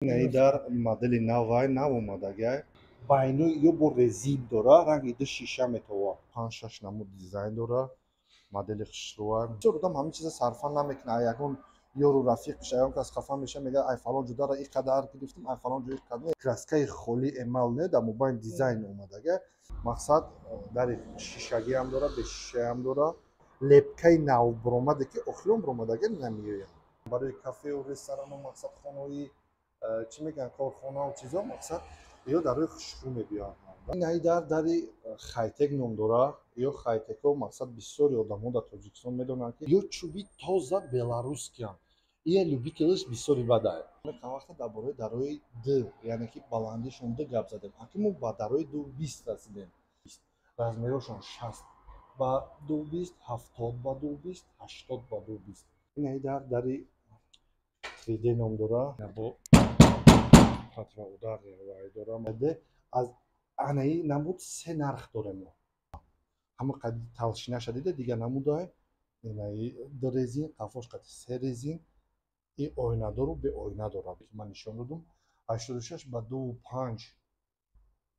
Дар модели навай нав омадагай. Байнои ё бо резин дора, ранги ду шиша метова. 5-6 намуд дизайн дора. Модели хушрӯа. Бисёр одам ҳамин чиза сарфа намекунад. Ягон ёру рафиқш, ягон кас хафа меша, мегӯяд: ай фалон ҷо дара ин қадар гирифтам, ай фалон ҷо ин қадар. Краскаи холи эмал не, дар мобайн дизайн омадагай. Мақсад дари шишагиам дора, бешишаам дора. Лепкаи нав буромаде ки охирон буромадагай намеояд. Барои кафеу ресторану мақсад хонаҳои чӣ мегӯянд, корхонау чизо, мақсад ё дарои хушрӯ мебиёянд. Инаи дар дари хайтек ном дора. Ё хайтекҳо мақсад бисёри одамо дар Тоҷикистон медонанд, ки ё чӯби тоза беларускиянд. Ия любителш бисёри бадае. Вақте дар бораи дарои д, яъне ки баландишон д гап задем, аки мо ба дарои 2,20 расидем. Размерашон 60 ба 2,20, 70 ба 2,20, 80 ба 2,20. Инаи дар дари 3D ном дора. Бо противоудар вай дора. Аз анаи намуд се нарх дорем мо. Ҳама қади толщинаша дида, дигар намудай. Инаи ду резин, қафош қади се резин, и оинадору беоина дорад. Ман нишон додум. 86 ба 2,5,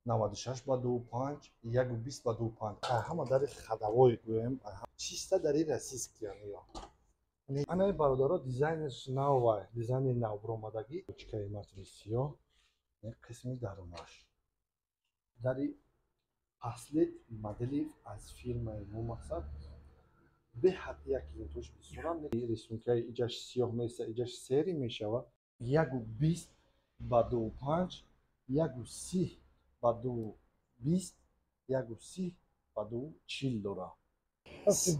96 ба 2,5, 1,20 ба 2,5. Ҳама дари ходовой гӯем, чиста дари российскиян ё. Анаи бародаро дизайнаш навай, дизайни навбуромадагӣ. Ручкаи матни сиёҳ, қисми дарунаш. Дари аслит модели аз фирмаи мо, мақсад беҳад як клиентош бисёрам. Рисункаи иҷаш сиёҳ меса, иҷаш серый мешавад. 1,20 ба 2,5, 1,30 ба 2,20, 1,30 ба 2,40 дора.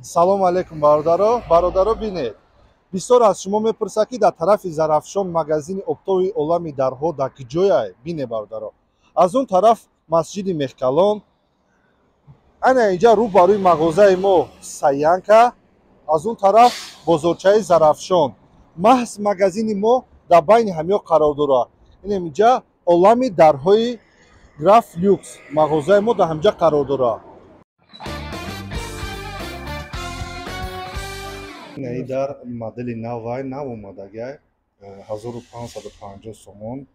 Салому алейкум, бародаро. Бародаро, бинед, бисёр аз шумо мепурсад, ки дар тарафи Зарафшон магазини оптовии Олами дарҳо дар куҷояй. Бине, бародаро, аз он тараф масҷиди Мехкалон, ана инҷа рӯ ба рӯи мағозаи мо Саянка, аз он тараф бозорчаи Зарафшон. Маҳз магазини мо дар байни ҳамиё қарор дорад. Инем инҷа Олами дарҳои Граф Люкс, мағозаи мо дар ҳамҷа қарор дорад. Инаи дар модели навай нав омадагай, 1550 сомон.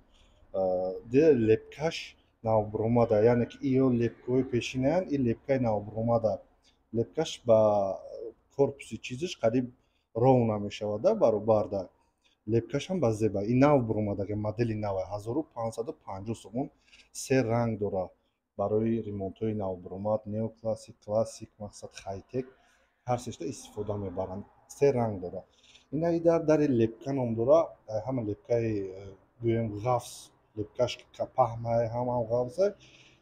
Ди лепкаш навбуромада, яъне ки иё лепкаҳои пешинаянд, ин лепкаи навбуромада. Лепкаш ба корпуси чизаш қариб ровно мешавада, баробарда. Лепкашам ба зеба. Ин нав буромадага, модели навай, 1550 сомон, се ранг дора. Барои ремонтҳои навбуромад, неоклассик, классик, мақсад хайтек ҳар сешта истифода мебаранд. Се ранг дора. Инаи дар дари лепка ном дора. Ҳама лепкаи гӯем ғафс, лепкаш паҳмай, ҳамам ғафсай.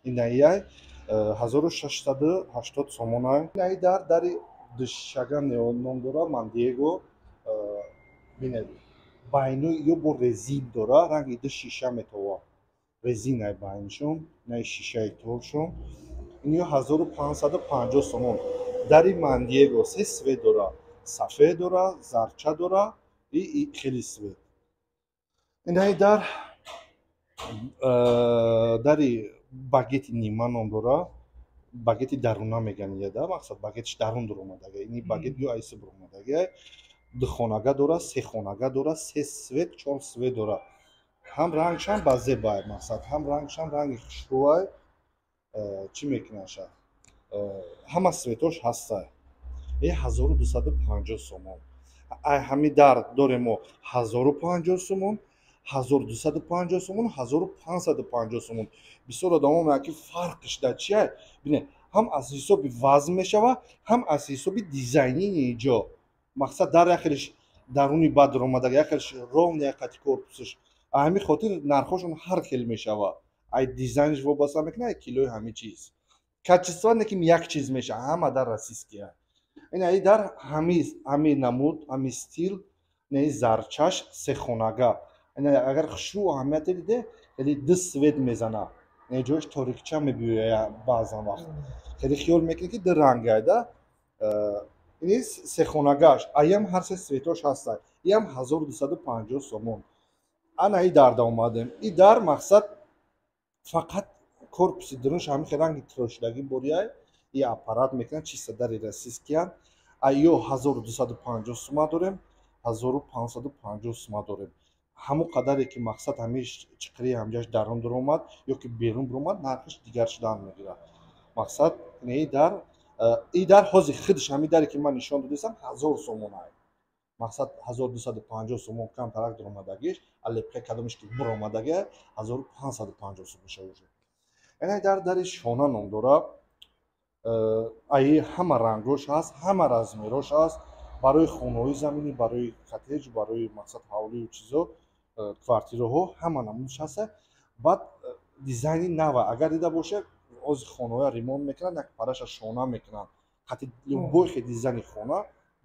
Инаияй 1680 сомонай. Инаи дар дари душшага ном дора, Мандиего. Бинед, байнои ё бо резин дора, ранги ду шиша метова. Резинай байншон, инаи шишаи торшон. Иниё 1550 сомон. Дари Мандиего се цвет дора. Сафед дора, зарча дора и хеле цвет. Инаи дар дари багети нима ном дора. Багети даруна мегӯянд ия да, мақсад багетиш дарун дуромадага. Ини багет ё айси буромадага. Духонага дора, сехонага дора, се цвет, чор цвет дора. Ҳам рангшам ба зебай, мақсад, ҳам рангшам ранги хушрӯай, чӣ мекунаша. Ҳама цветош ҳастай. Е 1250 сомон. Ай ҳами дар дорем мо 1050 сомон, 1250 сомон, 1550 сомон. Бисёр одамо мегӯянд, ки фарқш дар чия? Бине, ҳам аз ҳисоби вазн мешава, ҳам аз ҳисоби дизайнии ҷо. Мақсад дар як хелиш даруни бад омадага, як хелиш ровно як қати корпусаш. Ҳамин хотир нархҳошон ҳар хел мешава. Ай дизайнш вобаста мекунад, ай килои ҳамин чиз. Качество неким як чиз мешава, ҳама дар российския. Инаи дар ҳами намуд, ҳами стил, инаи зарчаш сехонага. Агар хушрӯ аҳамияте диде, хеле ду цвет мезана. Инаи ҷояш торикча мебиёяд баъзан вақт. Хеле хиёл мекунӣ, ки ду рангай да. Ини сехонагаш, аям ҳар се цветош ҳастай. Иам 1250 сомон. Ана и дарда омадем. И дар мақсад фақат корпуси дарунаш ҳамин хел ранги тирошидагӣ борияй. И аппарат мекунанд, чиста дари российскиян. Ё 1250 сума дорем, 1550 сума дорем. Ҳамон қадаре ки мақсад ҳамиш чиқири ҳамҷаш дарун дуромад ё ки берун биромад, нархаш дигар шудан мегирад. Мақсад не дар и дар ҳозир худаш ҳамин даре ки ман нишон додистам 1000 сомонай. Мақсад 1250 сомон камтарак дуромадагиш, а лепка кадомиш ки биромадага 1550 сом мешавад. Ина дар дари шона ном дора. Аи ҳама рангош ҳаст, ҳама размерош ҳаст. Барои хонаҳои заминӣ, барои коттедж, барои мақсад ҳавлию чизо, квартираҳо ҳама намудаш ҳаст. Баъд дизайни нава агар дида бошед, ҳозир хонаҳоя ремонт мекунанд, як параша шона мекунанд. Хати любой хе дизайни хона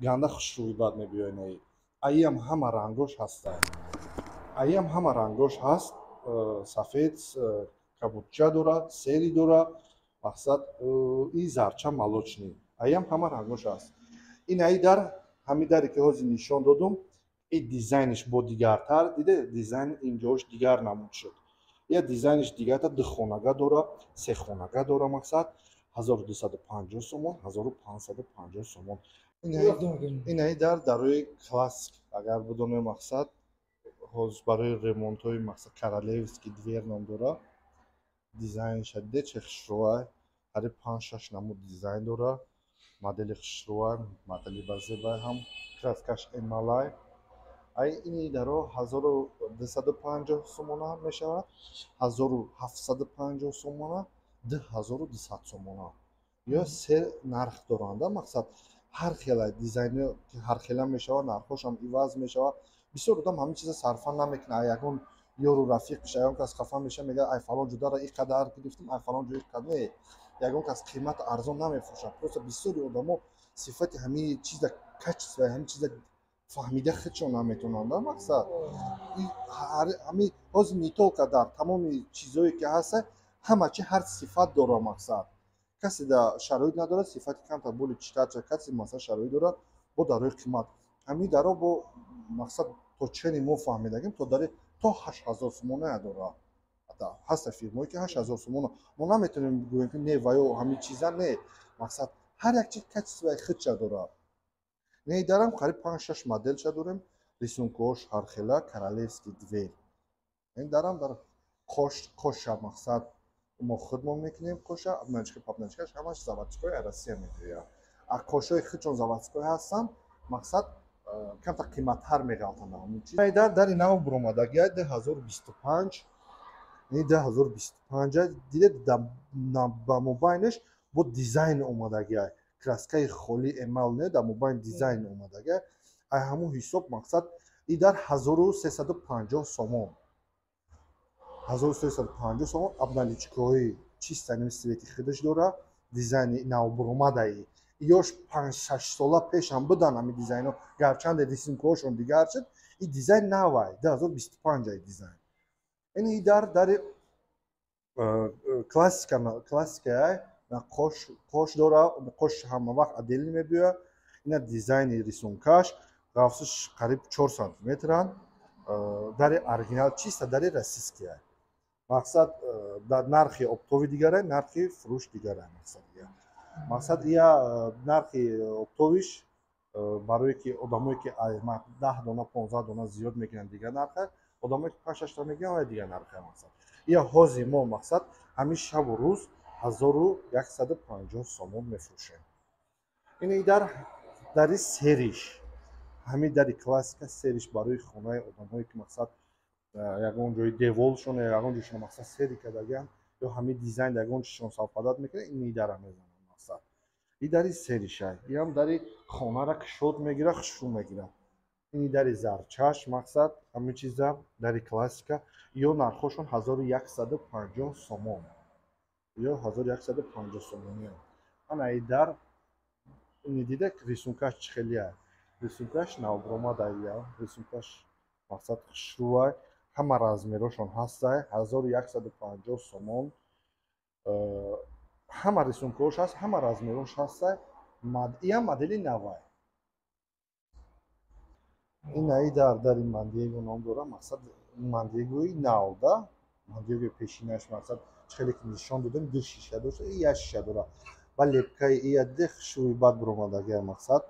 ганда хушрӯй баъд мебиёяд инаи. Аиам ҳама рангош ҳаста. Аиам ҳама рангош ҳаст, сафед, кабудча дора, серый дора, мақсад и зарча молочный. Аиам ҳама рангош ҳаст. Ин аи дар ҳамин даре ки ҳозир нишон додум, и дизайниш бо дигартар, диде дизайн инҷош дигар намуд шуд. Я дизайниш дигартар, ду хонага дора, се хонага дора, мақсад 1250 сомон, 1550 сомон. Ин аи дар дарои классик, агар бидонем, мақсад ҳозир барои ремонтҳои мақсад королевский дверь ном дора. Дизайнша диде чӣ хушрӯай, қариб панҷ-шаш намуд дизайн дора. Модели хушрӯай, модели базебай ҳам, краскаш эмалай. Ай ини даро 1250 сомона мешавад, 1750 сомона, 2200 сомона. Ё се нарх доранда, мақсад ҳар хела дизайно ҳар хела мешавад, нархҳошам иваз мешавад. Бисёр одам ҳамин чиза сарфа намекунад. Ягон ёру рафиқш, ягон кас хафа мешавад, мегӯяд: ай фалон ҷо дара ин қадар гирифтам, ай фалон ҷо ин қадар. Не, ягон кас қимат арзон намефурӯшад. Просто бисёри одамо сифати ҳамин чиза, качествои ҳамин чиза фаҳмида худшон наметавонанд. Мақсад ҳамин ҳозир не только дар тамоми чизое ки ҳаста, ҳама чи ҳар сифат дора. Мақсад касе да шароит надорад, сифати камтар боли читача, касе масалан шароит дорад, бо дарои қимат. Ҳамин даро бо мақсад то чени мо фаҳмидагим, то дари то 8000 сомона дора. Ҳаста фирмое ки 8000 сомона. Мо наметавонем бигӯем ки не ва ё ҳамин чиза не. Мақсад ҳар як чиз качествои худша дорад. Не дарам қариб панҷ-шаш моделша дорем, рисункаҳош ҳархела, королевский дверь. Ин дарам дар қош, қоша мақсад мо худмон мекунем қоша, обналичка, папначкаш ҳамаш заводской Россия мегӯяд. А қошҳои худшон заводской ҳастанд, мақсад камтар қиматтар меғалтанд ҳамин чиз. Дар дари нав буромадагия 2025, ин 2025 дидед, ба мобайнаш бо дизайн омадагия. Краскаи холи эмаль не, дар мобайн дизайн омадагия. Ай ҳамун ҳисоб мақсад и дар 1350 сомон. 1350 сомон, обналичкаҳои чиста ними цвети худаш дора, дизайни навбуромадаи. Ёш панҷ-шаш сола пешам будан ҳамин дизайнҳо, гарчанде рисункаҳошон дигар шуд, и дизайн навай, 2025 ай дизайн. Ин и дар дари классика, классикаай, қош, қош дора, қош ҳама вақт отдельно мебиёяд. Ина дизайни рисункаш, ғафсиш қариб 4 сантиметранд. Дари оригинал, чиста дари российския. Мақсад дар нархи оптовый дигарай, нархи фурӯш дигарай. Мақсад мақсад ия нархи оптовиш барое ки одамое ки 10 дона, 15 дона зиёд мегиранд, дигар нарха, одамое ки панҷ шашта мегиранд, вай дигар нарха. Мақсад ия ҳозир мо мақсад ҳамин шабу рӯз 1150 сомон мефурӯшем. Ин дар дари сериш, ҳамин дари классика сериш барои хонаи одамое ки мақсад ягон ҷои деворшон, ягон ҷойшон мақсад серый кардагианд ё ҳамин дизайн ягон чизшон совпадать мекунад, ин дара мезананд. Мақсад и дари серишай, иам дари хонара кушод мегирад, хушрӯ мегирад. Ин дари зарчаш, мақсад ҳамин чиза дари классика, ё нархҳошон 1150 сомон, ё 1150 сомониам. Ана и дар ини дида, рисункаш чӣ хелия, рисункаш навбуромадая, рисункаш мақсад хушрӯай, ҳама размерҳошон ҳастай, 1150 сомон, ҳама рисункаҳош ҳаст, ҳама размерҳош ҳастай. Иам модели навай. Ин аи дар дари Мандиего ном дорад, мақсад Мандиегои нав да, Мандиегои пешинаш мақсад чӣ хеле ки нишон додем, ду шиша дошта, и як шиша дорад ва лепкаи ия диде, хушрӯи бад буромадагия, мақсад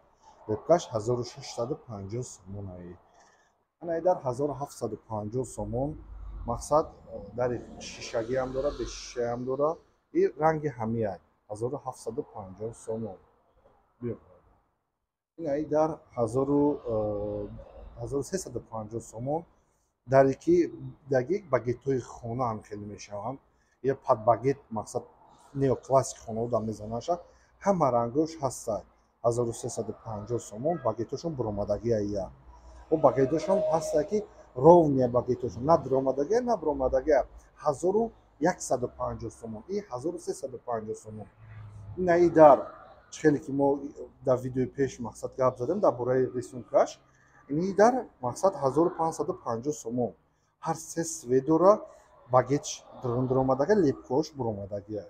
лепкаш 1650 сомонаи. Ана дар 1750 сомон. Мақсад дари шишагиам дора, бешишаам дора. И ранги ҳамияй 1750 сомон. Биё. Ин дар 1350 сомон. Даре ки даги багетҳои хона ҳам хеле мешаванд. Я под багет, мақсад неоклассик хонаҳо да мезанаша. Ҳама рангош ҳастад. 1350 сомон. Багетҳошон буромадагия я. О багетҳошон ҳастад ки ровния багетҳошон на дуромадагия, на буромадагия. 1150 сомон. И 1350 сомон. Ин дар хеле ки мо дар видеои пеш мақсад гап задем дар бораи рисункаш. Ин дар мақсад 1550 сомон. Ҳар се свет дора, багетш дуромадага, лепкош буромадагия.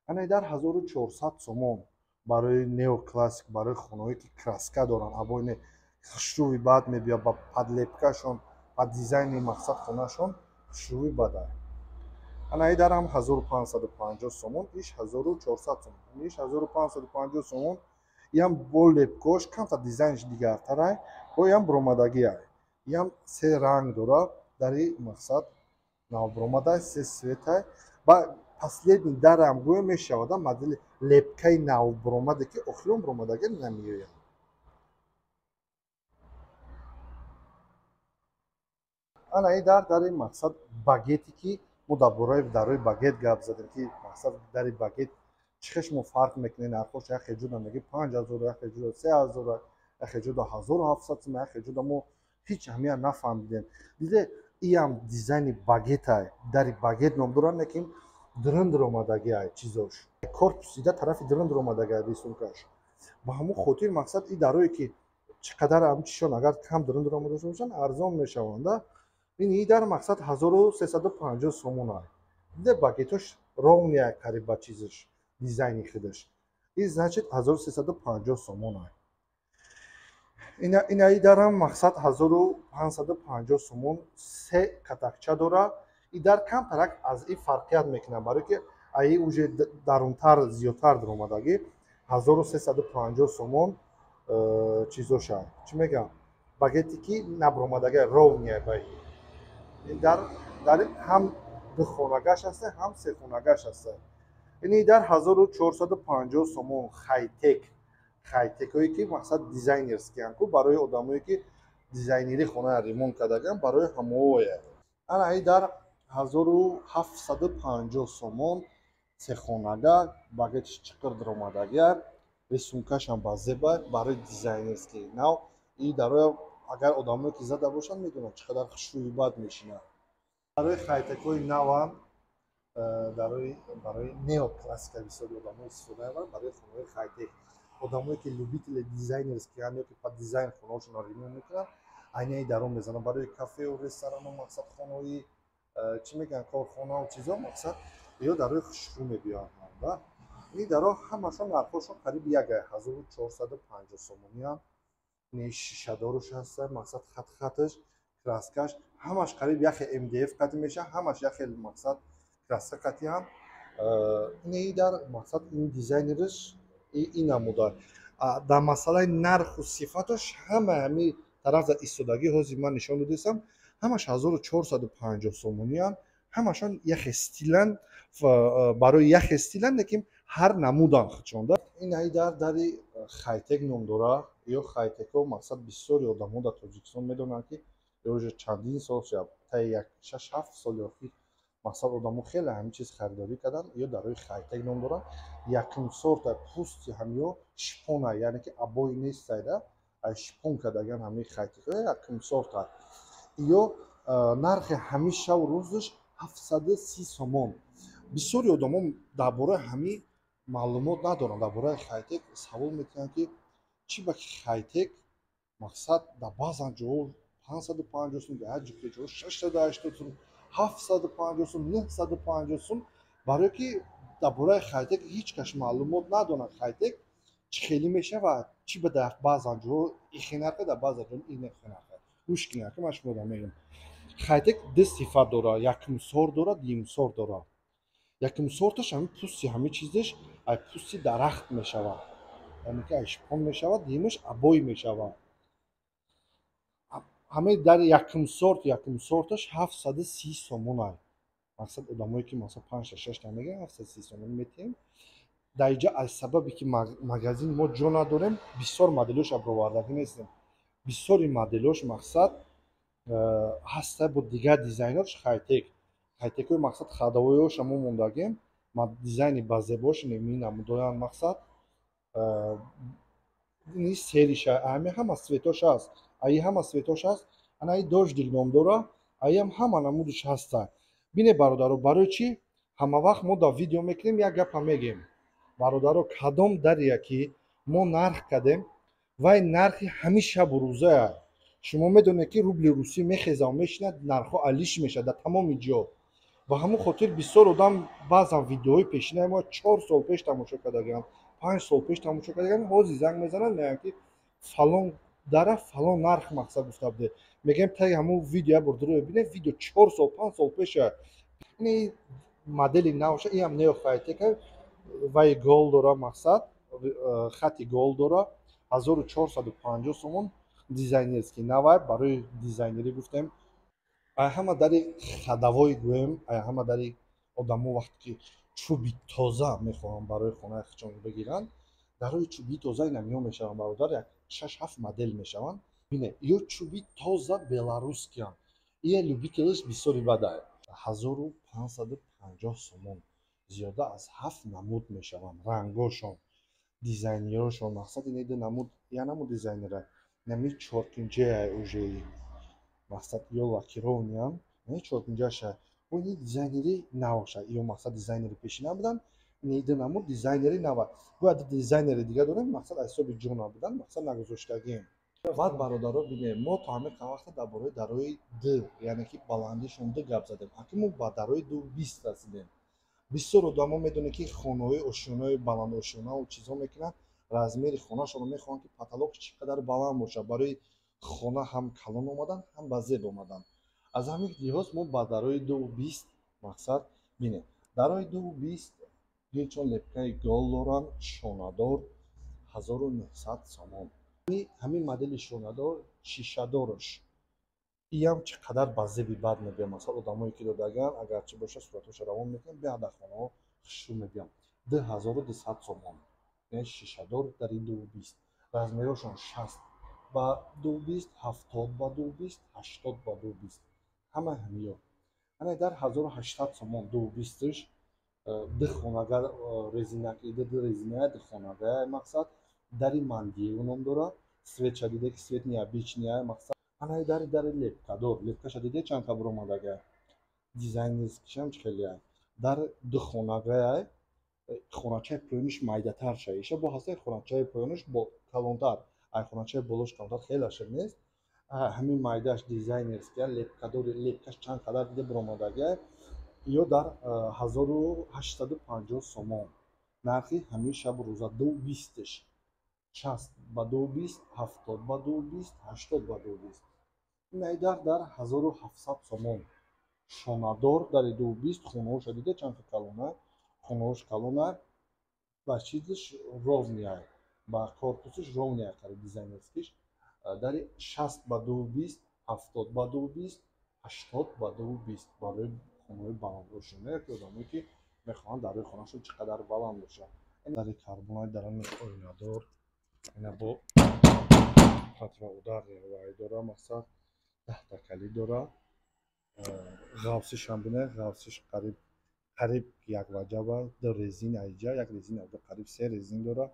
Ана дар 1400 сомон барои неоклассик, барои хонаҳое ки краска доранд, обои хушрӯи бад мебиёд ба подлепкашон, ба дизайни мақсад хонашон хушрӯи бада. Ана дар ҳам 1550 сомон, иш 1400 сомон, иш 1550 сомон. Иам бо лепкош камтар дизайнш дигартарай, бо иам буромадагиай. Иам се ранг дора, дари мақсад навбуромадай, се светай. Ба последний дарам гӯё мешавад модели лепкаи навбуромаде ки охирон буромадаги намеояд. Ана и дар дари мақсад багете ки мо дар бораи дарои багет гап задем, ки мақсад дари багет чӣ хел шумо фарқ мекунед нархош, як хел ҷуда меги 5000, як хел ҷуда 3000, як хел ҷуда 1700 сом, як хел ҷуда мо ҳеҷ аҳамият нафаҳмидем. Диде иам дизайни багетай, дари багет ном дорад, лекин дрындр омадагиай чизош. Корпус дида тарафи дрындр омадагиай рисункаш. Ба ҳамон хотир мақсад и дарое ки чӣ қадар ҳам чишон агар кам дрындр омада бошанд арзон мешаванд. Ин и дар мақсад 1350 сомон ай. Диде багетош ровния қариб ба чизаш, дизайни худаш. И значит 1350 сомон ай. Ина и дарам мақсад 1550 сомон, се катакча дора. И дар камтарак аз и фарқият мекунад, барое ки аи уже дарунтар зиёдтар даромадагӣ 1350 сомон чизоша. Чӣ мегӯям? Багете ки набаромадагӣ ровния ба ин дар ҳам духонагаш ҳаста, ҳам сехонагаш ҳаста. Ин дар 1450 сомон хайтек. Хайтекҳое ки мақсад дизайнерскиянд ку, барои одамое ки дизайнери хона ремонт кардагианд, барои ҳамоое. Ана и дар 1750 сомон сехонага, багетш чиқир даромадагия, рисункашам ба зеба барои дизайнерский нав. И дароя агар одамое ки зада бошанд медонанд чӣ қадар хушрӯи бад мешинад. Барои хайтекҳои навам, барои неоклассика бисёри одамо истифода мебаранд, барои хонаҳои хайтек. Одамое ки любители дизайнерскиянд ё ки по дизайн хонаҳошонро ремонт мекунанд, айнаи дарон мезананд барои кафеу ресторану мақсад хонаҳои чӣ мегӯянд корхонау чизо, мақсад ё дарои хушрӯ мебиёянд. Ин даро ҳамашон нархҳошон қариб як 1450 сомонианд. Ин шишадоруш ҳаста, мақсад хат-хаташ, краскаш ҳамаш қариб як хел МДФ қатӣ мешавад, ҳамаш як хел мақсад краска қатианд. Ин дар мақсад ин дизайнериш ин намуда. Дар масъалаи нарху сифаташ ҳама ҳами тараф дар истодагӣ ҳозир ман нишон додистам, ҳамаш 1450 сомонианд, ҳамашон як хел стиланд, барои як хел стиланд, лекин ҳар намуданд худшон. Ин ай дар дари хайтек ном дора. Ё хайтекҳо мақсад бисёри одамо дар Тоҷикистон медонанд ки уже чандин сол таи як 6-7 соли охир мақсад одамо хеле ҳамин чиз харидорӣ карданд. Ё дарои хайтек ном доранд. Якум сорта пӯсти ҳамиё шипона, яъне ки обои нестайда, шипон кардаган ҳамаи хайтекҳо якум сорта. Ё нархи ҳамин шаву рӯзаш 730 сомон. Бисёри одамо дар бораи ҳамин маълумот надоранд, дар бораи хайтек савол мекунанд ки чӣ ба хайтек мақсад дар баъзан ҷоҳо 550 сум, дар як ҷоҳо 680 сум, 750 сум, 950 сум. Барое ки дар бораи хайтек ҳеҷ кас маълумот надорад, хайтек чӣ хеле мешавад, чӣ ба дар баъзан ҷоҳо ихе нархе, дар баъзан ҷоҳо ин нархе. Гӯш кунед, ки ман шуморо мегӯям. Хайтек ду сифат дорад, якум сор дорад, дуюм сор дорад. Якум сорташ ҳамин пӯсти ҳамин чизаш ай пӯсти дарахт мешавад, яъне ки ай шипон мешавад, дуюмаш обои мешавад. Ҳамаи дар якум сорт, якум сорташ 730 сомонай. Мақсад, одамое ки масалан панҷта, шашта мегиранд, 730 сомон метиҳем. Дар инҷа аз сабабе ки магазини мо ҷо надорем, бисёр моделош баровардагӣ нестем. Бисёри моделош, мақсад, ҳаста, бо дигар дизайнерш хайтек, хайтекҳои, мақсад, ходовойоша мо мондагем, дизайни базебош намудоянд. Мақсад, ни сериша, ҳами ҳама цветош ҳаст, аи ҳама цветош ҳаст. Анаи дождик ном дора, аиам ҳама намудаш ҳаста. Бине, бародаро, барои чӣ ҳама вақт мо дар видео мекунем, як гапа мегем, бародаро: кадом дария ки мо нарх кардем, вай нархи ҳамин шабу рӯзая. Шумо медонед, ки рубли русӣ мехезаву мешинад, нархҳо алиш мешавад дар тамоми ҷо. Ба ҳамон хотир бисёр одам баъзан видеоҳои пешинаи мо 4 сол пеш тамошо кардагианд, 5 сол пеш тамошо кардагианд, ҳозир занг мезананд, мегӯянд, ки фалон дара фалон нарх, мақсад, гуфта буде. Мегӯем, таги ҳамон видео як бор дуро бибинед, видео 4 сол, 5 сол пеша. Ини модели навша, иам неохайтека, вай гол дора, мақсад, хати гол дора, 1450 сомон. Дизайнерский навай, барои дизайнерӣ гуфтем. Ай ҳама дари ходовой гӯем, ай ҳама дари одамо вақте ки чӯби тоза мехоҳанд барои хонаи худшон бигиранд, дарои чӯби тоза инамиё мешаванд, бародар, як шаш, ҳафт модел мешаванд. Бине, ё чӯби тоза беларусскиянд, ия любителш бисёри бадай, 1550 сомон. Зиёда аз ҳафт намуд мешаванд, рангошон, дизайнерошон. Мақсад, ине намуд, я намуд дизайнера, нами чоркунҷая уже, мақсад, ё лакированныян, чоркунҷаша, ини дизайнери навша, ё, мақсад, дизайнери пешина буданд. Ини намуд дизайнери нава. Бояд дизайнери дига дорем, мақсад, аз ҳисоби ҷо набудан, мақсад, нагузоштагием. Баъд, бародаро, бинем, мо то ҳамин вақта дар бораи дарои д, яъне ки баландишон д гап задем. Аки мо ба дарои ду бист расидем. Бисёр одамо медонед, ки хонаҳои ошёнаи баландошёнаву чизҳо мекунанд, размери хонашонро мехоҳанд, ки потолок чӣ қадар баланд бошад, барои хона ҳам калон омадан, ҳам ба зеб омадан. Аз ҳамин лиҳоз мо ба дарои ду бист, мақсад, бинед, дарои ду бист гирчон лепкаи гол доранд, шонадор, 1900 сомон. Ҳамин модели шонадор, шишадорш, иам чӣ қадар ба зеби бад мебиям. Масалан, одамое ки додаган, агарчи боша, суратҳоша равон мекунем, беҳад дар хонаҳо хушрӯ мебиям. 2200 сомон, шишадор, дари ду бист. Размерҳошон 60 ба 2,20, 70 ба 2,20, 80 ба 2,20, ҳама ҳамиё. Ана дар 1800 сомон, ду бистш, ду хонага, резинаки, ду резиная, ду хонага. Мақсад, дари мандиев ном дора. Цветша диде, ки цвет необычный. Мақсад, анаи дари лепкадор, лепкаша диде, чанд ка буромадага, дизайнерскишам чӣ хеле. Дар ду хонагая, хоначаи поёниш майдатар ша, иша бо ҳастаи хоначаи поёниш бо калонтар, ай хоначаи болош калонтар хеле шир нест. Ҳамин майдааш дизайнерския, лепкадори, лепкаш чанд қадар диде буромадага. Ё дар 1850 сомон нархи ҳамин шабу рӯза, ду бистш, 60 ба 2,20, 70 ба 2,20, 80 ба 2,20. Инай дар 1700 сомон, шонадор, дари ду бист. Хонаҳоша диде, чанд ка калона, хонаҳош калона ва чизиш ровный, ба корпусиш ровный, қариб дизайнерскиш. Дари 60 ба 2,20, 70 ба 2,20, 80 ба 2,20, барои хонаҳои баландошона ё ки одамое ки мехоҳанд дарои хонашон чӣ қадар баланд бошад. Дари карбонаи, даронаш оинадор, ина бо противоударный вай дора, мақсад, 10-та калид дора. Ғафсишам бине, ғафсиш қариб як ваҷаба, ду резин айҷа, як резин аҷа, қариб се резин дора.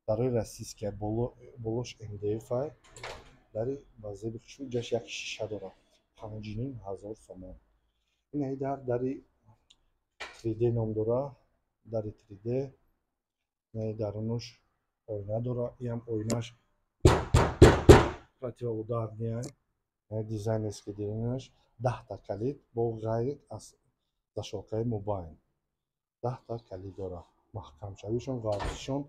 Дарои российския, болош МДФ, дари ба зеби хушрӯ, ҷаш як шиша дора, 5500 сомон. Инаи дар дари 3D ном дора, дари 3D, инаи дарунаш оина дора, иам оинаш противоударный, дизайнерский дизайнаш, 10-та калид бо ғайр аз защёлкаи мобайн, 10-та калид дора. Маҳкамшавишон, ғафсишон,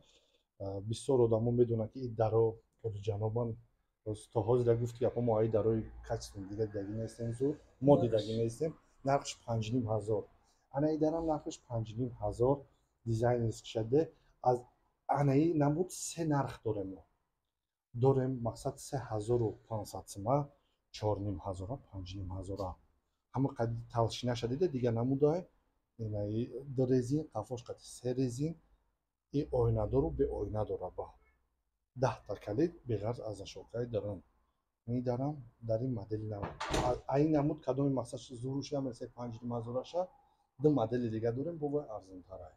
бисёр одамо медонанд, ки ин даро олиҷанобанд. То ҳозира гуфти гапҳо, мо аи дарои качественный дига дидагӣ нестем, зуд мо дидагӣ нестем. Нархш 5500. Анаи дарам нархш 5500, дизайнерский шаде. Аз анаи намуд се нарх дорем, мо дорем, мақсад, 3500 сима. 4,5 ҳазора, 5,5 ҳазора. Ҳама қади толщинаша дида, дига намудай. Инаи ду резин, қафош қати се резин, и оинадору беоина дора, ба 10-та калид, беғарз аз защёлкаи дарун. Ини дарам дари модели нав. Ай намуд кадоми мақсад зуруша мерасад 5,5 ҳазораша, ду модели дига дорем, бо вай арзонтарай.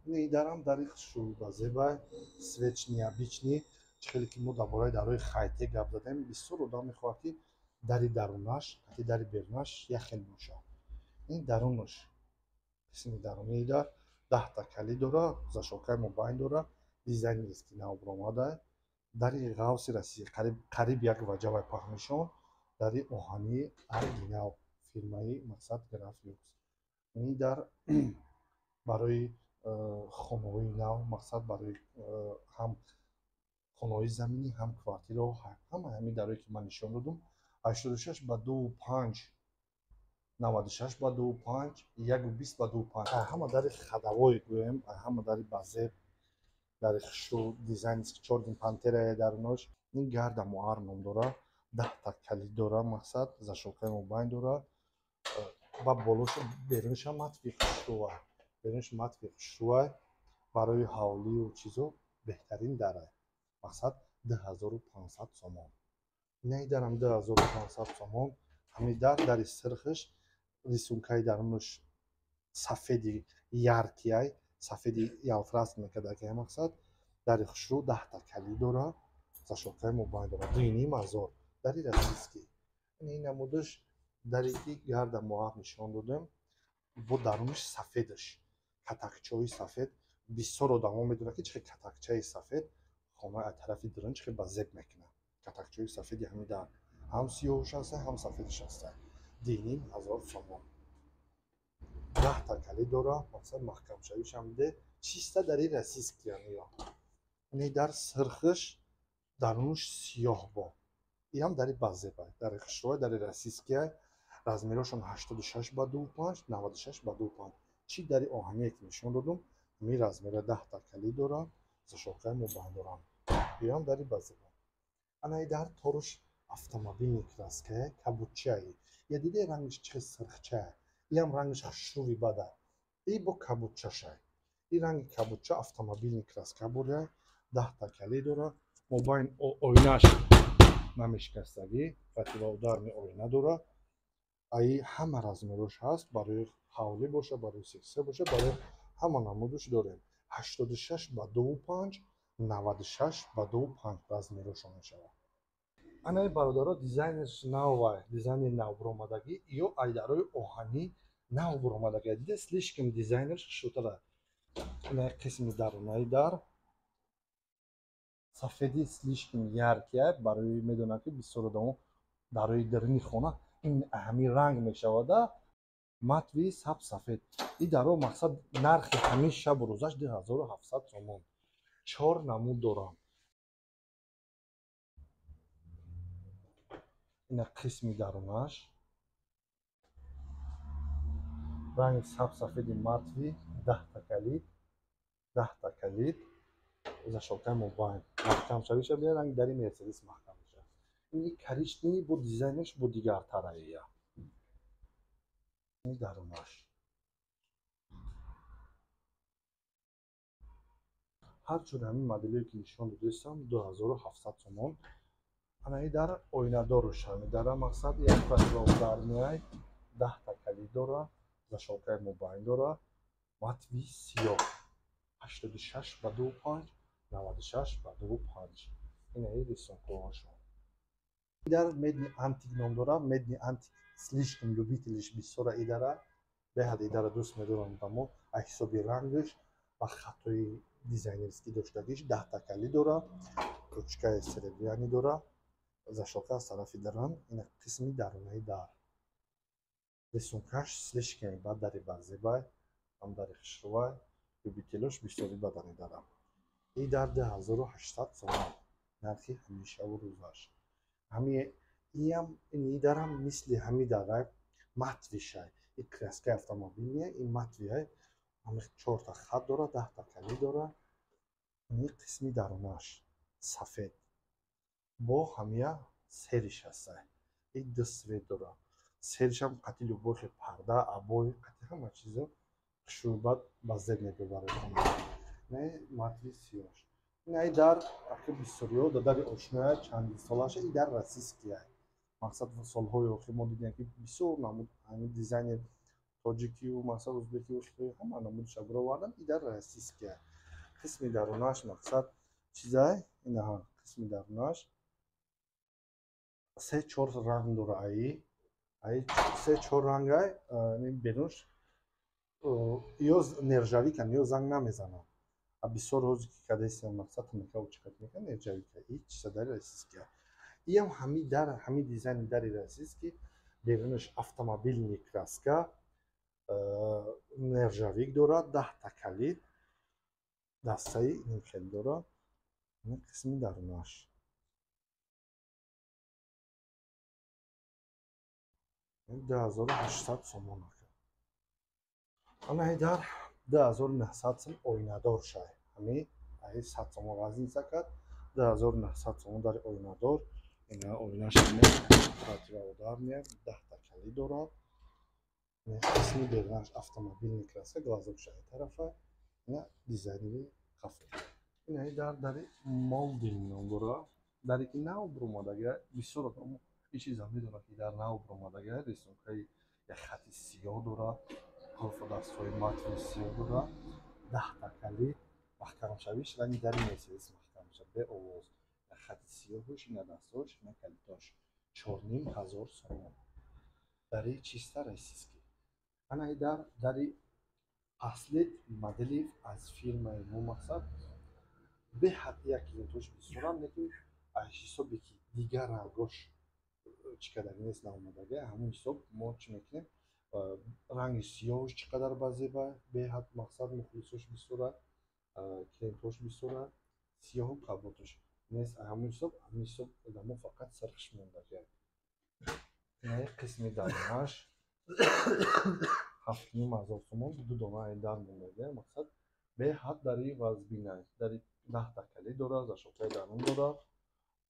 Ини дарам дари хушрӯй ба зебай, свечный, обычный. Чӣ хеле ки мо дар бораи дарои хайте гап задем, бисёр одам мехоҳад, ки дари дарунаш қати дари берунаш як хел бошад. Ин дарунаш, қисми дарунии дар 10-та калид дора, защёлкаи мобайн дора, дизайнерский нав баромада. Дари ғавси Россия, қариб як ваҷавай паҳнишон, дари оҳании оригинал фирмаи мақсад Граф Люкс. Ин дар барои хонаҳои нав, мақсад барои ҳам хонаҳои заминӣ, ҳам квартираҳо, ҳама ҳамин дарое ки ман нишон додум, 86 ба 2,5, 96 ба 2,5, 1,20 ба 2,5. Ҳама дари ходовой гӯем, ҳама дари базеб, дари хушрӯ, дизайнерский, чёрный пантерая дарунош. Ин гарда муар ном дора, 10-та калид дора, мақсад защёлкаи мобайн дора ва болош, берунашам матовый хушрӯа, берунаш матовый хушрӯа. Барои ҳавлию чизо беҳтарин дарай, мақсад 2500 сомон. Инаи дарам 2500 сомон. Ҳамин дар, дари сирхиш, рисункаи дарунаш сафеди яркий, сафеди ялтирас мекардакай, мақсад дари хушрӯ, 10-та калид дора, защёлкаи мобайн дора, 2,5 ҳазор. Дари российский. Ин намудаш даре ки гарда моҳаб нишон додем, бо дарунаш сафедаш, катакчаҳои сафед. Бисёр одамо медонанд, ки чӣ хел катакчаи сафед хона аз тарафи дарун чӣ хел ба зеб мекунад. Катакчаҳои сафеди ҳамин дар ҳам сиёҳш ҳаста, ҳам сафедаш ҳаста. 2,5 ҳазор сомон, 10-та калид дора, мақсад маҳкамшавишам де, чиста дари российский ё. Ини дар сирхиш, дарунаш сиёҳ, бо иам дари базебай, дари хушрӯай, дари российския. Размерошон 86 ба 2,5, 96 ба 2,5. Чӣ дари оҳание ки нишон додум, ҳамин размера, 10-та калид дора, защёлкаи мобайн дорам. Иам дари базеба. Анаи дар торуш автомобильный краская, кабудчаи. Я диде, рангиш чӣ хел сирхчая, иам рангиш хушрӯи бада, и бо кабудчашай. И ранги кабудча, автомобильный краска буря, 10-та калид дора, мобайн оинаш намешикастагӣ, противоударный оина дора. Аи ҳама размерош ҳаст, барои ҳавлӣ боша, барои секция боша, барои ҳама намудаш дорем. 86 ба 2,5, 96 ба 2,5 размерошон мешавад. Анаи бародаро, дизайнерш навай, дизайнери нав буромадагӣ ё ай дарои оҳанӣ нав буромадагӣ. Дида, слишком дизайнерш хушрӯтара. Инаи қисми дарунаи дар сафеди слишком яркий, барои медонам, ки бисёр одамо дарои даруни хона ин ҳамин ранг мешавада, матовый саб сафед. И даро мақсад нархи ҳамин шабу рӯзаш 2700 сомон. Чор намуд дорам. Ина қисми дарунаш, ранги саб сафеди матовый, 10-та калид, 10-та калид, защёлкаи мобайн, маҳкамшавиша бия, ранги дари Мерседес маҳкам мешавад. Ин коричневый, бо дизайнаш бо дигартараия. Ин дарунаш ҳар чун ҳамин моделое ки нишон додастам, 2700 сомон. Анаи дар оинадоруш, ҳами дара мақсад як противоударный, 10-та калид дора, защёлкаи мобайн дора, матовый сиёҳ, 86 ба 2,5, 96 ба 2,5. Инаи рисункаҳошон. Дар медный антик ном дора. Медный антик слишком любителиш бисёра идара, беҳад идара дӯст медоранд одамо аз ҳисоби рангаш ва хатои дизайнерскӣ доштагиш. 10-та калид дора, ручкаи серебряный дора, защёлка аз тарафи даран. Ина қисми дарунаи дар, рисункаш слишком бад, дари барзебай, ҳам дари хушрӯвай, любителош бисёри бадани дара. И дар 2800 сомон нархи ҳамешаву рӯзаш. Ҳами иам, ини дарам мисли ҳами дара матовый шай, и краскаи автомобильный, и матовый, ҳами чорта хат дора, 10-та калид дора. Ини қисми дарунаш сафед, бо ҳамия сериш ҳастай. И ду свет дора. Серишам қати любой хел парда, обои, қати ҳама чизо хушрӯбат ба зеб мебиёд барои хона. Не матри сиёш. Инаи дар аки бисёриҳо да дари ошноя чандин солаша, и дар российския. Мақсад, солҳои охир мо дидем, ки бисёр намуд ҳамин дизайнер тоҷикию, мақсад, узбекию, хитои, ҳама намудша бировардан. И дар российския. Қисми дарунаш, мақсад, чизай, инаҳа қисми дарунаш се чор ранг дора, аи се чор рангай. Берунш ё нержавейка, ё занг намезанад. А бисёр ҳози ки кадесиям, мақсад, тунукаву чиқат мекунад нержавейка. И чиза дари российския. Иам ҳами дар, ҳами дизайни дари российский, берунаш автомобильный краска, нержавейк дорад, 10та калид, дастаи нимхел дорад. Ин қисми дарунаш 2800 сомон. Анаи дар 2900 сом, оинадор шай. Ҳами аи 100 сомон разница кард. 2900 сомон дари оинадор. Ина оинаш противоударная, 10та калид дорад. Қисми берунаш автомобильный краска, глазок шай тарафа, ина дизайнери қафо. Инаи дар дари молдинг ном дора, даре ки нав буромадага. Бисёр одам ин чиза медонад, ки дар нав буромадага. Рисункаи як хати сиёҳ дора, қулфу дастҳои матри сиёҳ дора, 10та калид. Маҳкамшавиш ранги дари Мерседес маҳкам мешавад беовоз. Як хати сиёҳуш, ина дастҳош, ина калидош. 4500 сомон, дари чисто российский. Анаи дар дари аслит модели аз фирмаи мо. Мақсад, беҳад як клиентош бисёрам, лекин аз ҳисобе ки дигар рангош чӣ кардагӣ нест, наомадага, ҳамон ҳисоб мо чӣ мекунем? Ранги сиёҳш чӣ қадар базеба, беҳад, мақсад, мухлисош бисёра, клиентош бисёра. Сиёҳу каботаш нест, ҳамон ҳисоб одамо фақат сирхш мондага. Инаи қисми дарунаш 7500 сомон, ду дона дар мондага. Мақсад, беҳад дари вазбина, дари 10та калид дора, защёлкаи дарун дора,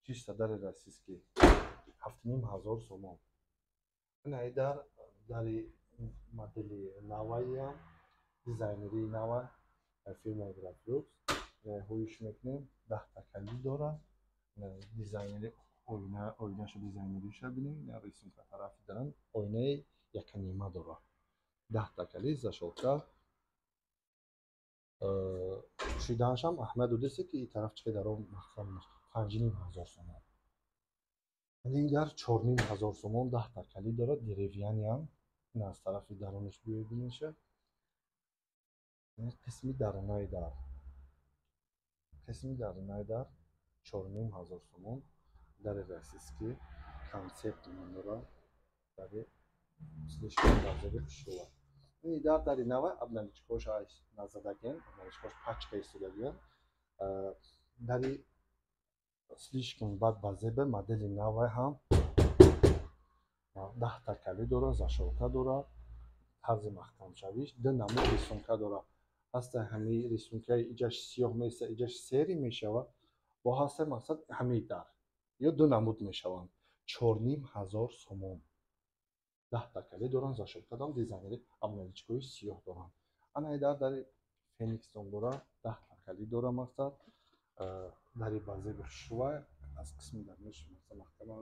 чисто дари российский, 7500 сомон. Инаи дар дари модели наваиам, дизайнерии нава фирмаи Графлюкс. Ҳоиш мекунем, 10та калид дора, дизайнери оина, оинаша дизайнериша бинем. Рисунка тарафи даран оинаи яканима дора, 10та калид, защёлка. Шиданашам аҳамият додест, ки ин тараф чӣ даро маҳкам. 5500 сомон. Ин дар 4500 сомон, 10та калид дорад, деревянныйам. Ин аз тарафи дарунаш биёй биниша. Қисми дарунаи дар, қисми дарунаи дар 4500 сомон, дари российский, концепт ном дорад. Дари слишком базари хушрӯа. Ин дар дари нава, обналичкош назадагем, обналичкош пачка истодагиям. Дари слишком бад базебе, модели навай ҳам, 10та калид дорад, защёлка дорад. Тарзи маҳкамшавиш ду намуд рисунка дорад. Ҳаста ҳамаи рисункаи иҷаш сиёҳ места, иҷаш серый мешавад, бо ҳаста, мақсад, ҳамаи дар ё ду намуд мешаванд. 4500 сомон, 10та калид доранд, защёлка доранд, дизайнери обналичкои сиёҳ доранд. Анаи дар дари Феникс ном дорад, 10та калид дорад. Мақсад, дари базеби хушрӯа, аз қисми дарунаш, мақсад, маҳкама.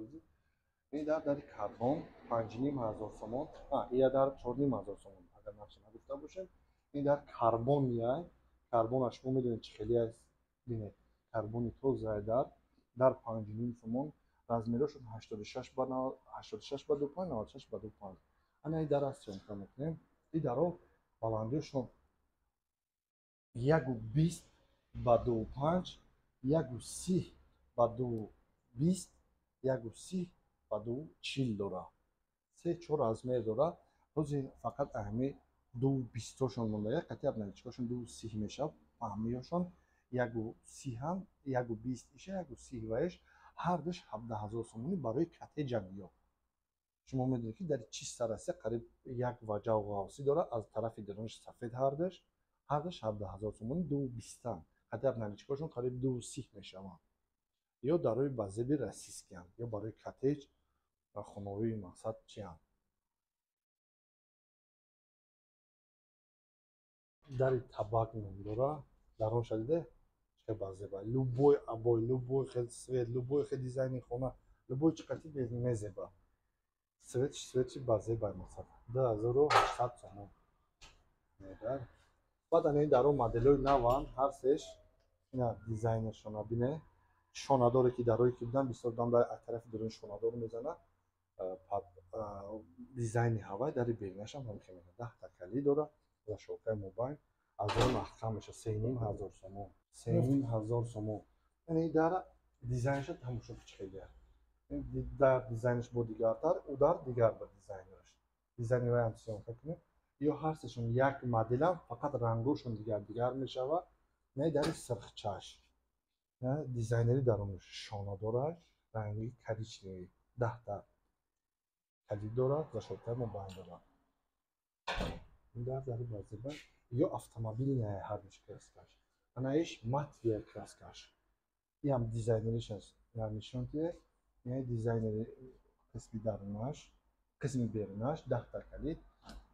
Ин дар дари карбон 5500 сомон, ия дар 4500 сомон, агар нақша нагуфта бошем. Ин дар карбония, карбона шумо медонед чӣ хеле аст. Бинед, карбони тозае. Дар 5,5 сомон, размерошон 86 ба 25, 96 ба 25. Ана ин дар аст, съёмка мекунем. Ин даро баландиашон 1,20 ба 25, 1,30 ба 20, 1,30 ба 40 дорад. Се чор размер дорад. Ҳозир фақат аҳами 20-тошон монда, қати обналичкошон 30 мешавад. Паҳмиёшон 1,30-ам, 1,20 иша, 1,30 ваиш, ҳардуш 17 000 сомонӣ барои коттеҷам. Ё шумо медонед, ки дар чиста Россия қариб як ваҷаву ғавсӣ дорад, аз тарафи дарунаш сафед. Ҳардуш 17 000 сомонӣ, 20-ам, қати обналичкошон қариб 30 мешаванд. Ё дарои ба зеби российскиам, ё барои коттеҷ. Хонаҳои мақсад чианд? Дари табак ном дора. Даронша диде? Чӣ базеба. Любой обой, любой хел цвет, любой хел дизайни хона, любой чиқати мезеба. Цветш базеба мақсад. 2800 сомон. Баъд ана дарон моделҳои наванд, ҳар сеш ина дизайнершона бине. Шонадоре ки дарое ки будан бисёр дам дар тарафи дурун шонадор мезанад. Дизайни ҳавай дари беринашам ҳамин хел 10 та калид дора. Зашокаи мобайн аз он маҳкам меша 3500 сомон. 3500 сомон. Яъне дар дизайнша тамошо хеле. Дар дизайнш бо дигартар, ӯ дар дигар ба дизайнераш. Дизайни вай ҳам съёмка кунем. Ё ҳар сешон як моделам, фақат рангошон дигар дигар мешавад. Не дари сирхчаш. Дизайнери дарунаш шона дорад, ранги коричневый, 10 та калид дорад, зашокаи мобайн дорад. Дар дари базеба ё автомобильная ҳардуш краскаш. Анаиш матовая краскаш. Иам дизайнериш аст. Нишон диҳед. Яъне дизайнери қисми дарунаш, қисми берунаш, 10 та калид,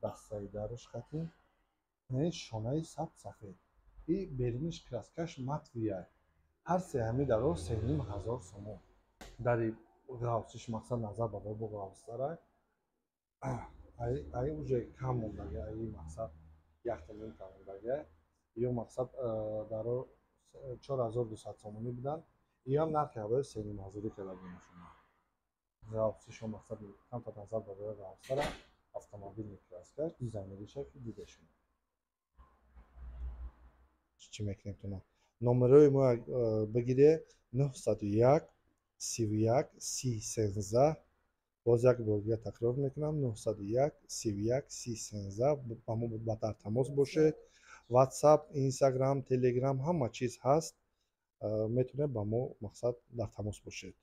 дастаи даруш хати, яъне шонаи сабз сафед. И беруниш краскаш матовая. Ҳар се ҳамин даро 3500 сомон. Дари ғавсиш мақсад назар ба бо ғавстара. Ай уже кам мондаги, ай мақсад якта ним кам мондаги. Ё мақсад даро 4200 сомонӣ буданд. Иам нархи ҳавои 3500 карда шумо. Ғавсишо мақсад камтар назар ба ғавстара, автомобильный краскаш, дизайнериша ки дида шумо. Чӣ мекунем туна? Номерои мо бигире 901 31 30 13. Боз як бор дигар такрор мекунам: 901 31 30 13. Ба мо ба дар тамос бошед. WhatsApp, Instagram, Telegram ҳама чиз ҳаст. Метавонед ба мо мақсад дар тамос бошед.